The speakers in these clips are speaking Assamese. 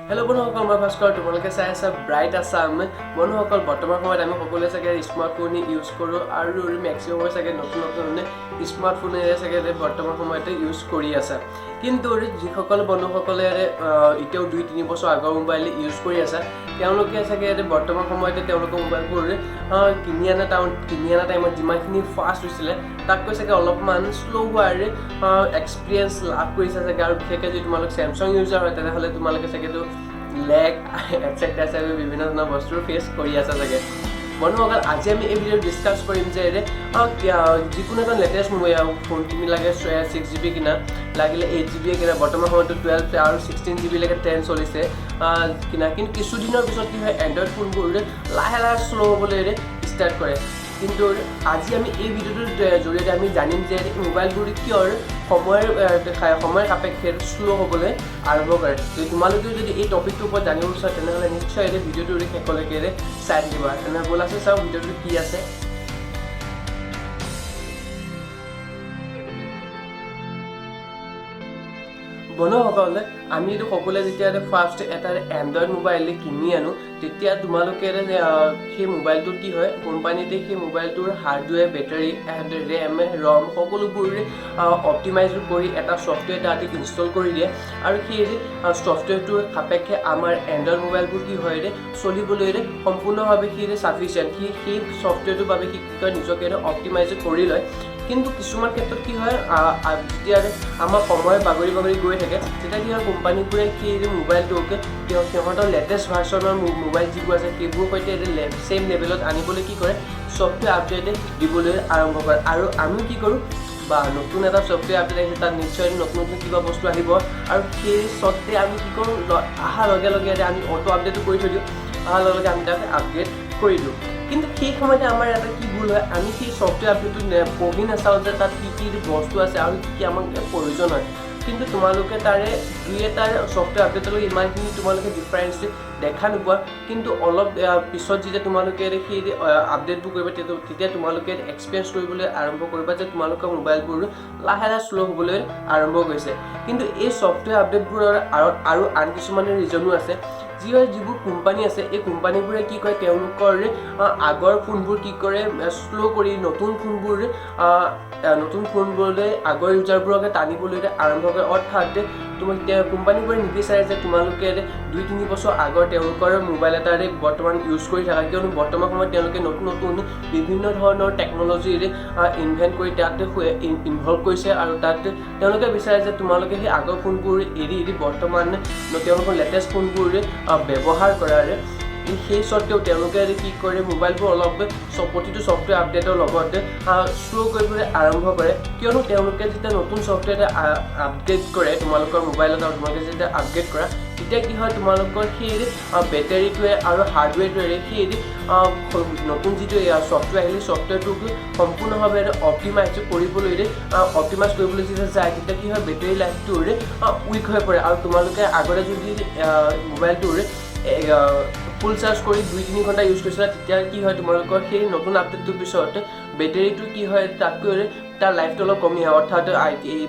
হেল্ল' বন্ধুসকল, মই ভাস্কৰ। তোমালোকে চাই আছা ব্ৰাইট আছাম। বন্ধুসকল, বৰ্তমান সময়ত আমি সকলোৱে চাগে স্মাৰ্টফোন ইউজ কৰোঁ আৰু মেক্সিমামে চাগে নতুন নতুন স্মাৰ্টফোনেৰে চাগে বৰ্তমান সময়তে ইউজ কৰি আছে। কিন্তু যিসকল বন্ধুসকলে এতিয়াও 2-3 বছৰ আগৰ মোবাইল ইউজ কৰি আছে, তেওঁলোকে চাগে বৰ্তমান সময়তে তেওঁলোকৰ মোবাইলবোৰ কিনি অনা টাইমত যিমানখিনি ফাষ্ট হৈছিলে, তাতকৈ চাগে অলপমান শ্ল' হোৱাৰ এক্সপিৰিয়েঞ্চ লাভ কৰিছে চাগে। আৰু বিশেষকৈ যদি তোমালোক চেমচাং ইউজাৰ হয়, তেনেহ'লে তোমালোকে চাগেতো লেগ এটচেট্ৰা চাগে বিভিন্ন ধৰণৰ বস্তুৰ ফেচ কৰি আছা চাগে। বন্ধুসকল, আজি আমি এই ভিডিঅ'ত ডিছকাছ কৰিম যে যিকোনো এটা লেটেষ্ট মোবাইল ফোন তুমি লাগে 6 জিবি কিনা, লাগিলে 8 জিবিয়ে কিনা, বৰ্তমান সময়তো 12 আৰু 16 জিবিলৈকে ট্ৰেণ্ড চলিছে, কিনা, কিন্তু কিছুদিনৰ পিছত কি হয়, এণ্ড্ৰইড ফোনবোৰ লাহে লাহে শ্ল' হ'বলৈ ষ্টাৰ্ট কৰে। কিন্তু আজি আমি এই ভিডিঅ'টোৰ জৰিয়তে আমি জানিম যে মোবাইলবোৰ কিয় সময়ৰ সাপেক্ষে শ্ল' হ'বলৈ আৰম্ভ কৰে। যদি তোমালোকেও যদি এই টপিকটোৰ ওপৰত জানিব বিচাৰা, তেনেহ'লে নিশ্চয় এই ভিডিঅ'টোৰ শেষলৈকে চাই থাকিবা। তেনেহ'লে ব'লাচোন চাওঁ ভিডিঅ'টো কি আছে। বন্ধুসকল, আমিতো সকলোৱে যেতিয়া ফাৰ্ষ্ট এটা এণ্ড্ৰইড মোবাইল কিনি আনো, তেতিয়া তোমালোকে সেই মোবাইলটোত কি হয়, কোম্পানীতে সেই মোবাইলটোৰ হাৰ্ডৱেৰ, বেটাৰী এণ্ড ৰেম, ৰম সকলোবোৰ অপ্টিমাইজ কৰি এটা ছফ্টৱেৰ তাত ইনষ্টল কৰি দিয়ে। আৰু সেই ছফ্টৱেৰটোৰ সাপেক্ষে আমাৰ এণ্ড্ৰইড মোবাইলবোৰ কি হয়, চলিবলৈ সম্পূৰ্ণভাৱে সি চাফিচিয়েণ্ট। সি সেই ছফ্টৱেৰটোৰ বাবে সি কি কয়, নিজকে অপ্টিমাইজ কৰি লয়। কিন্তু কিছুমান ক্ষেত্ৰত কি হয়, যেতিয়া আমাৰ সময় বাগৰি বাগৰি গৈ থাকে, তেতিয়া কি হয়, কোম্পানীবোৰে সেই মোবাইলটোক সিহঁতৰ লেটেষ্ট ভাৰ্চনৰ মোবাইল যিবোৰ আছে, সেইবোৰৰ সৈতে ছেইম লেভেলত আনিবলৈ কি কৰে, ছফ্টৱেৰ আপডেট দিবলৈ আৰম্ভ কৰে। আৰু আমি কি কৰোঁ, বা নতুন এটা ছফ্টৱেৰ আপডেট আহিছে, তাত নিশ্চয় নতুন নতুন কিবা বস্তু আহিব। আৰু সেই চৰ্তে আমি কি কৰোঁ, অহাৰ লগে লগে আমি অটো আপডেটো কৰি থৈ দিওঁ। অহাৰ লগে লগে আমি তাক আপগ্ৰেড কৰি দিওঁ। কিন্তু সেই সময়তে আমাৰ এটা কি ভুল হয়, আমি সেই ছফ্টৱেৰ আপডেটটো পঢ়ি নাচাওঁ যে তাত কি কি বস্তু আছে আৰু কি কি আমাক প্ৰয়োজন হয়। কিন্তু তোমালোকে তাৰে দুই এটাৰ ছফ্টৱেৰ আপডেটলৈ ইমানখিনি তোমালোকে ডিফাৰেঞ্চ দেখা নোপোৱা। কিন্তু অলপ পিছত যেতিয়া তোমালোকে সেই আপডেটবোৰ কৰিবা, তেতিয়া তোমালোকে এক্সপিৰিয়েঞ্চ কৰিবলৈ আৰম্ভ কৰিবা যে তোমালোকৰ মোবাইলবোৰ লাহে লাহে শ্ল' হ'বলৈ আৰম্ভ কৰিছে। কিন্তু এই ছফ্টৱেৰ আপডেটবোৰৰ আঁৰত আৰু আন কিছুমান ৰিজনো আছে। যি হয়, যিবোৰ কোম্পানী আছে, এই কোম্পানীবোৰে কি কৰে, তেওঁলোকৰ আগৰ ফোনবোৰ কি কৰে, শ্ল' কৰি নতুন ফোনবোৰলৈ আগৰ ইউজাৰবোৰকে টানিবলৈ আৰম্ভ কৰে। অৰ্থাৎ তোমাক কোম্পানীবোৰে নিবিচাৰে যে তোমালোকে 2-3 বছৰ আগৰ তেওঁলোকৰ মোবাইল এটাৰে বৰ্তমান ইউজ কৰি থাকা। কিয়নো বৰ্তমান সময়ত তেওঁলোকে নতুন নতুন বিভিন্ন ধৰণৰ টেকন'লজিৰ ইনভেণ্ট কৰি তাত ইনভল্ভ কৰিছে। আৰু তাত তেওঁলোকে বিচাৰে যে তোমালোকে সেই আগৰ ফোনবোৰ এৰি এৰি বৰ্তমান তেওঁলোকৰ লেটেষ্ট ফোনবোৰ ব্যৱহাৰ কৰাৰ। সেই স্বত্তেও তেওঁলোকে কি কৰে, মোবাইলবোৰ অলপ প্ৰতিটো ছফ্টৱেৰ আপডেটৰ লগত শ্ল' কৰিবলৈ আৰম্ভ কৰে। কিয়নো তেওঁলোকে যেতিয়া নতুন ছফ্টৱেৰ এটা আপডেট কৰে তোমালোকৰ মোবাইলত আৰু তোমালোকে যেতিয়া আপগ্ৰেড কৰা, তেতিয়া কি হয়, তোমালোকৰ সেই বেটেৰীটোৱে আৰু হাৰ্ডৱেৰটোৱে সেই নতুন যিটো ছফ্টৱেৰ আহিলে, ছফ্টৱেৰটোক সম্পূৰ্ণভাৱে অপ্টিমাইজ কৰিবলৈ যেতিয়া যায়, তেতিয়া কি হয়, বেটেৰী লাইফটোৰ উইক হৈ পৰে। আৰু তোমালোকে আগতে যদি মোবাইলটোৰ ফুল চাৰ্জ কৰি 2-3 ঘণ্টা ইউজ কৰিছিলা, তেতিয়া কি হয়, তোমালোকৰ সেই নতুন আপডেটটোৰ পিছত বেটেৰীটো কি হয়, তাতকৈ তাৰ লাইফটো অলপ কমি আহে। অৰ্থাৎ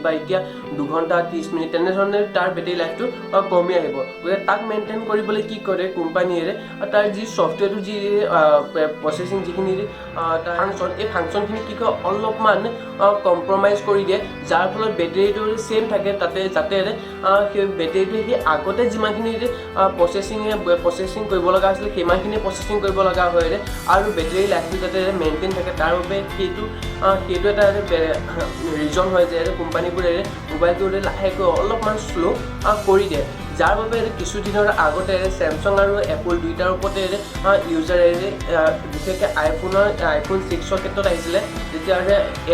বা এতিয়া 2 ঘণ্টা 30 মিনিট তেনেধৰণে তাৰ বেটেৰী লাইফটো কমি আহিব। গতিকে তাক মেইনটেইন কৰিবলৈ কি কৰে কোম্পানীয়ে, তাৰ যি ছফ্টৱেৰটো, যি প্ৰচেছিং, যিখিনি তাৰ ফাংচন, এই ফাংচনখিনি কি কৰে, অলপমান কম্প্ৰমাইজ কৰি দিয়ে, যাৰ ফলত বেটেৰীটো ছেইম থাকে তাতে, যাতে সেই বেটেৰীটোৱে সেই আগতে যিমানখিনি প্ৰচেছিং কৰিব লগা হৈছিলে, সিমানখিনি প্ৰচেছিং কৰিব লগা হয় আৰু বেটেৰী লাইফটো যাতে মেইনটেইন থাকে, তাৰ বাবে সেইটো এটা ৰিজন হয় যে কোম্পানীবোৰে মোবাইলটো লাহেকৈ অলপমান শ্ল' কৰি দিয়ে। যাৰ বাবে কিছুদিনৰ আগতে চেমচাং আৰু এপল দুইটাৰ ওপৰতে ইউজাৰে, বিশেষকৈ আইফোন 6ৰ ক্ষেত্ৰত আহিছিলে, যেতিয়া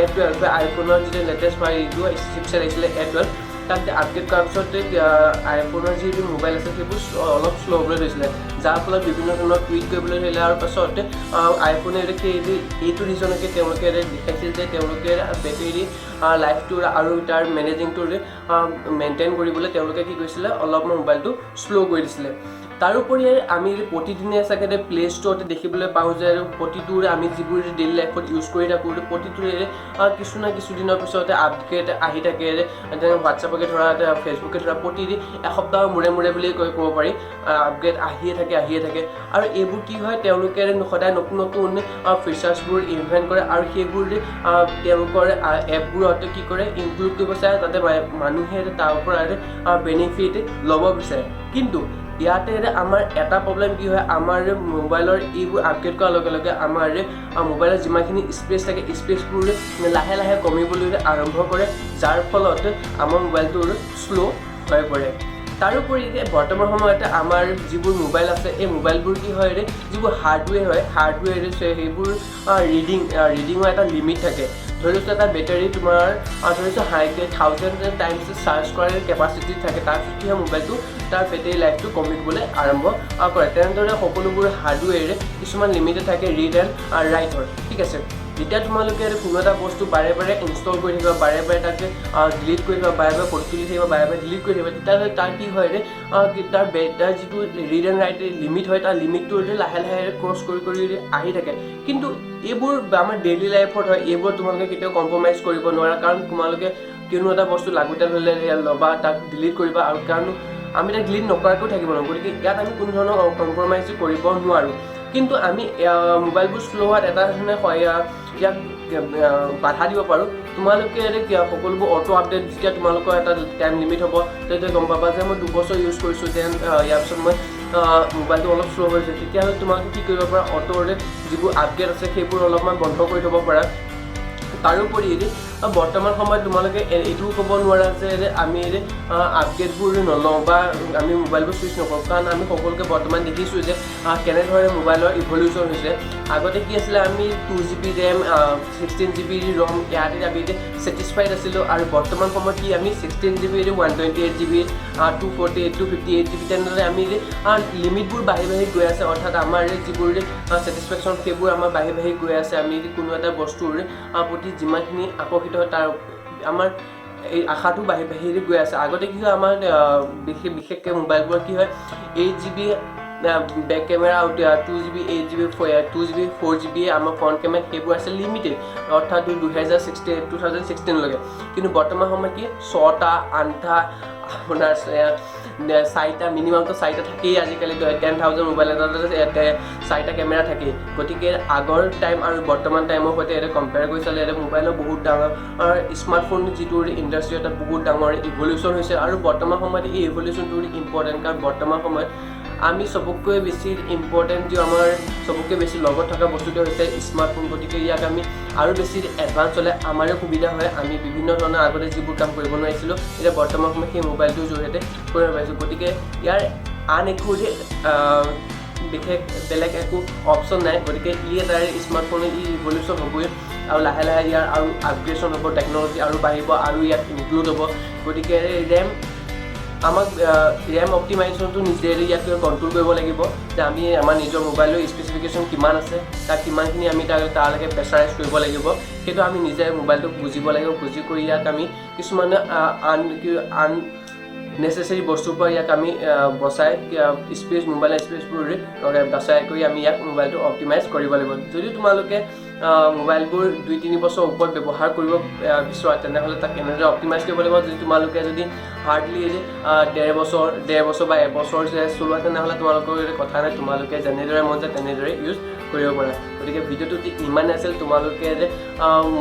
এ 12, আইফোনৰ যেতিয়া লেটেষ্ট এইটো চিপছেট আহিছিলে এ 12, তাত আপডেট কৰাৰ পিছত আইফোনৰ যিটো মোবাইল আছে, সেইবোৰ অলপ শ্ল' হ'বলৈ ধৰিছিলে, যাৰ ফলত বিভিন্ন ধৰণৰ টুইট কৰিবলৈ ধৰিলে। আৰু পাছত আইফোনে সেই এইটো ৰিজনকে তেওঁলোকে দেখাইছিল যে তেওঁলোকে বেটেৰী লাইফটোৰ আৰু তাৰ মেনেজিংটোৰ মেইনটেইন কৰিবলৈ তেওঁলোকে কি কৰিছিলে, অলপমান মোবাইলটো শ্ল' কৰি দিছিলে। তাৰোপৰি আমি প্ৰতিদিনে চাগে প্লে ষ্ট'ৰতে দেখিবলৈ পাওঁ যে প্ৰতিটোৰে আমি যিবোৰ ডেইলি লাইফত ইউজ কৰি থাকোঁ, প্ৰতিটোৰে কিছু না কিছুদিনৰ পিছতে আপগ্ৰেড আহি থাকে। যেনে হোৱাটছএপকে ধৰা, ফেচবুকে ধৰা, প্ৰতিদিন এসপ্তাহৰ মূৰে মূৰে বুলি ক'ব পাৰি আপগ্ৰেড আহিয়ে থাকে, আহিয়ে থাকে। আৰু এইবোৰ কি হয়, তেওঁলোকে সদায় নতুন নতুন ফিচাৰ্ছবোৰ ইনভেণ্ট কৰে আৰু সেইবোৰ তেওঁলোকৰ এপবোৰত কি কৰে, ইনক্লুড কৰিব চায়, যাতে মানুহে তাৰ পৰা বেনিফিট ল'ব বিচাৰে। কিন্তু ইয়াতে আমাৰ এটা প্ৰব্লেম কি হয়, আমাৰ মোবাইলৰ এইবোৰ আপগ্ৰেড কৰাৰ লগে লগে আমাৰ মোবাইলত যিমানখিনি স্পেচ থাকে, স্পেচবোৰ লাহে লাহে কমিবলৈ আৰম্ভ কৰে, যাৰ ফলত আমাৰ মোবাইলটোৰ শ্ল' হৈ পৰে। তাৰোপৰি যে বৰ্তমান সময়তে আমাৰ যিবোৰ মোবাইল আছে, এই মোবাইলবোৰ কি হয়, যিবোৰ হাৰ্ডৱেৰ হয়, হাৰ্ডৱেৰ সেইবোৰ ৰিডিঙৰ এটা লিমিট থাকে। ধৰি লৈছোঁ এটা বেটাৰী তোমাৰ ধৰিছোঁ হাই 1000 টাইমছ চাৰ্জ কৰাৰ কেপাচিটি থাকে, তাৰপিছত কি হয়, মোবাইলটো তাৰ বেটেৰী লাইফটো কমিবলৈ আৰম্ভ কৰে। তেনেদৰে সকলোবোৰ হাৰ্ডৱেৰ কিছুমান লিমিটেড থাকে ৰিড এণ্ড ৰাইটৰ, ঠিক আছে। যেতিয়া তোমালোকে কোনো এটা বস্তু বাৰে বাৰে ইনষ্টল কৰি থাকিবা, বাৰে বাৰে তাক ডিলিট কৰি থাকিবা, বাৰে বাৰে ফটো তুলি থাকিবা, বাৰে বাৰে ডিলিট কৰি থাকিবা, তেতিয়াহ'লে তাৰ কি হয় ৰে, তাৰ যিটো ৰিড এণ্ড ৰাইট লিমিট হয়, তাৰ লিমিটটো লাহে লাহে ক্ৰছ কৰি কৰি আহি থাকে। কিন্তু এইবোৰ আমাৰ ডেইলি লাইফত হয়, এইবোৰ তোমালোকে কেতিয়াও কম্প্ৰমাইজ কৰিব নোৱাৰা। কাৰণ তোমালোকে কোনো এটা বস্তু লাগতিয়াল হ'লে ল'বা, তাক ডিলিট কৰিবা আৰু কাৰণ আমি তাক ডিলিট নকৰাকৈও থাকিব নোৱাৰোঁ। গতিকে ইয়াত আমি কোনো ধৰণৰ কম্প্ৰমাইজ কৰিব নোৱাৰোঁ। কিন্তু আমি মোবাইলবোৰ শ্ল' হোৱাত এটা ধৰণে ইয়াক বাধা দিব পাৰোঁ। তোমালোকে এতিয়া সকলোবোৰ অ'টো আপডেট, যেতিয়া তোমালোকৰ এটা টাইম লিমিট হ'ব, তেতিয়া গম পাবা যে মই 2 বছৰ ইউজ কৰিছোঁ, then ইয়াৰ পিছত মই মোবাইলটো অলপ শ্ল' হৈছে, তেতিয়াহ'লে তোমালোকে কি কৰিব পাৰা, অ'টোৰে যিবোৰ আপগ্ৰেড আছে সেইবোৰ অলপমান বন্ধ কৰি থ'ব পাৰা। তাৰোপৰি বৰ্তমান সময়ত তোমালোকে এইটোও ক'ব নোৱাৰা যে আমি আপগ্ৰেডবোৰ নলওঁ বা আমি মোবাইলবোৰ চুইচ নকৰোঁ। কাৰণ আমি সকলোকে বৰ্তমান দেখিছোঁ যে কেনেধৰণে মোবাইলৰ ইভলিউশ্যন হৈছে। আগতে কি আছিলে, আমি 2 GB RAM, 16 GB ROM, ইয়াতে আমি ছেটিছফাইড আছিলোঁ। আৰু বৰ্তমান সময়ত কি, আমি 16 GB, 128 GB, 248, 258 GB, তেনেদৰে আমি লিমিটবোৰ বাঢ়ি বাঢ়ি গৈ আছে। অৰ্থাৎ আমাৰ যিবোৰ ছেটিছফেকশ্যন, সেইবোৰ আমাৰ বাঢ়ি বাঢ়ি গৈ আছে। আমি কোনো এটা বস্তুৰ প্ৰতি যিমানখিনি আকৰ্ষিত হয়, তাৰ আমাৰ এই আশাটো বাঢ়ি বাঢ়ি গৈ আছে। আগতে কি হয়, আমাৰ বিশেষকৈ মোবাইলবোৰত কি হয়, 8 GB back camera আৰু 2 GB, 8 GB, 2 GB, 4 GB আমাৰ ফ্ৰণ্ট কেমেৰা, সেইবোৰ আছিল লিমিটেড, অৰ্থাৎ 2016, 2016লৈকে। কিন্তু বৰ্তমান সময়ত কি, ছটা, আঠটা, আপোনাৰ চাৰিটা, মিনিমামটো চাৰিটা থাকেই। আজিকালি 10,000 মোবাইল এটাতে চাৰিটা কেমেৰা থাকেই। গতিকে আগৰ টাইম আৰু বৰ্তমান টাইমৰ সৈতে এটা কম্পেয়াৰ কৰি চালে এটা মোবাইলৰ বহুত ডাঙৰ, স্মাৰ্টফোন যিটো ইণ্ডাষ্ট্ৰি, এটা বহুত ডাঙৰ ইভলিউশ্যন হৈছে। আৰু বৰ্তমান সময়ত এই ইভলিউশ্যনটো ইম্পৰ্টেণ্ট, কাৰণ বৰ্তমান সময়ত আমি চবতকৈ বেছি ইম্পৰ্টেণ্ট, যি আমাৰ চবতকৈ বেছি লগত থকা বস্তুটো হৈছে স্মাৰ্টফোন। গতিকে ইয়াক আমি আৰু বেছি এডভান্স হ'লে আমাৰে সুবিধা হয়। আমি বিভিন্ন ধৰণৰ আগতে যিবোৰ কাম কৰিব নোৱাৰিছিলোঁ, এতিয়া বৰ্তমান সময়ত সেই মোবাইলটোৰ জৰিয়তে কৰিব পাৰিছোঁ। গতিকে ইয়াৰ আন একো বিশেষ বেলেগ একো অপশ্যন নাই। গতিকে ই এটা স্মাৰ্টফোনৰ ই ইভলিউশ্যন হ'বই আৰু লাহে লাহে ইয়াৰ আৰু আপগ্ৰেডেশ্যন হ'ব, টেকন'লজি আৰু বাঢ়িব আৰু ইয়াত ইনক্লুড হ'ব। গতিকে ৰেম আমাক ৰেম অপ্টিমাইজেশ্যনটো নিজে ইয়াত কণ্ট্ৰল কৰিব লাগিব যে আমি আমাৰ নিজৰ মোবাইলৰ স্পেচিফিকেশ্যন কিমান আছে, তাক কিমানখিনি আমি তালৈকে প্ৰেছাৰাইজ কৰিব লাগিব, সেইটো আমি নিজে মোবাইলটোক বুজিব লাগিব। বুজি কৰি ইয়াক আমি কিছুমান আন নেচেচেৰী বস্তুৰ পৰা ইয়াক আমি বচাই স্পেচ, মোবাইলৰ স্পেচবোৰ বচাই কৰি আমি ইয়াক মোবাইলটো অপ্টিমাইজ কৰিব লাগিব। যদি তোমালোকে মোবাইলবোৰ 2-3 বছৰ ওপৰত ব্যৱহাৰ কৰিব বিচৰা, তেনেহ'লে তাক কেনেদৰে অপ্টিমাইজ কৰিব লাগিব। যদি তোমালোকে যদি হাৰ্ডলি ডেৰ বছৰ বা এবছৰ যে চলোৱা, তেনেহ'লে তোমালোকৰ কথা নাই, তোমালোকে যেনেদৰে মন যায় তেনেদৰে ইউজ কৰিব পাৰা। গতিকে ভিডিঅ'টো ইমানেই আছিল। তোমালোকে যে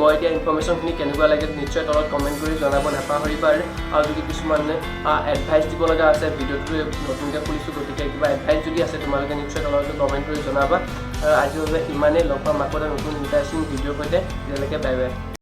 মই এতিয়া ইনফৰ্মেশ্যনখিনি কেনেকুৱা লাগে, নিশ্চয় তলত কমেণ্ট কৰি জনাব নাপাহৰিবা। আৰু যদি কিছুমান এডভাইচ দিব লগা আছে, ভিডিঅ'টো নতুনকৈ খুলিছোঁ, গতিকে কিবা এডভাইচ যদি আছে, তোমালোকে নিশ্চয় তলত কমেণ্ট কৰি জনাবা। আৰু আজিৰ বাবে ইমানেই। লগ পাম আকৌ এটা নতুন ইণ্টাৰেষ্টিং ভিডিঅ'ৰ সৈতে। তেতিয়ালৈকে বাই বাই।